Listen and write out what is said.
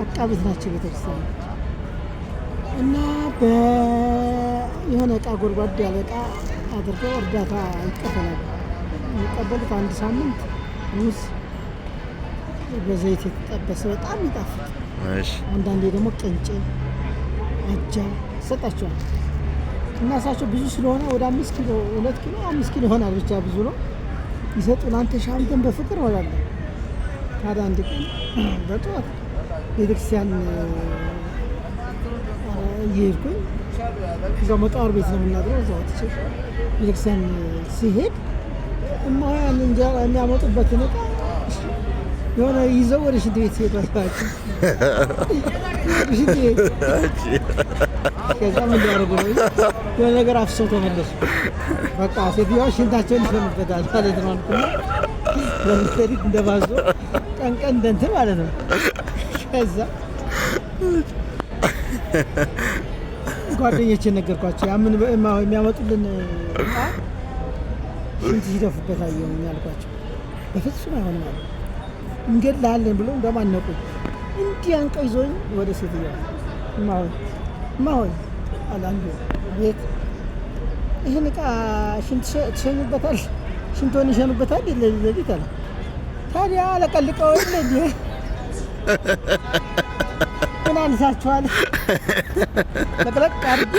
አቃቤት ናቸው ቤተክርስቲያን። እና የሆነ እቃ፣ ጎድጓድ ያለ እቃ አድርገው እርዳታ ይቀበላሉ። የሚቀበሉት አንድ ሳምንት ሩዝ በዘይት የተጠበሰ በጣም ይጣፍጥ፣ አንዳንዴ ደግሞ ቅንጬ፣ አጃ ይሰጣቸዋል። እና እሳቸው ብዙ ስለሆነ ወደ 5 ኪሎ፣ 2 ኪሎ፣ 5 ኪሎ ይሆናል፣ ብቻ ብዙ ነው፣ ይሰጡን። አንተ ሻምተን በፍቅር እበላለሁ። ታዲያ አንድ ቀን በጠዋት ቤተክርስቲያን እየሄድኩኝ፣ እዛው መጣወር ቤት ነው የምናድረው። እዛው ወጥቼ ቤተክርስቲያን ሲሄድ እማሆያን እንጀራ የሚያመጡበትን እቃ የሆነ ይዘው ወደ ሽንት ቤት ሲሄዱ አየኋቸው። ሽንት ቤት። ከዛ ምን ሊያደርጉ ነው? የሆነ ነገር አፍሰው ተመለሱ። በቃ ሴትዮዋ ሽንታቸውን ይሸኑበታል ማለት ነው አልኩና ለሌሊት እንደባዞ ቀን ቀን እንደ እንትን ማለት ነው። ከዛ ጓደኞቼን ነገርኳቸው። ያምን የሚያመጡልን እቃ ሽንት ሲደፉበት አየሁኝ አልኳቸው። በፍጹም አይሆንም አሉ። እንገድልሃለን ብለው እንደማነቁ እንዲህ አንቀው ይዞኝ ወደ ሴትዮዋ። እማሆይ፣ እማሆይ አለ አንዱ። አቤት። ይህን እቃ ሽንት ትሸኙበታል፣ ሽንቶን ይሸኑበታል ሌሊት ሌሊት አለ። ታዲያ አለቀልቀው የለ እንዲህ ምን አንሳችኋል? ለቅለቅ አድርጌ።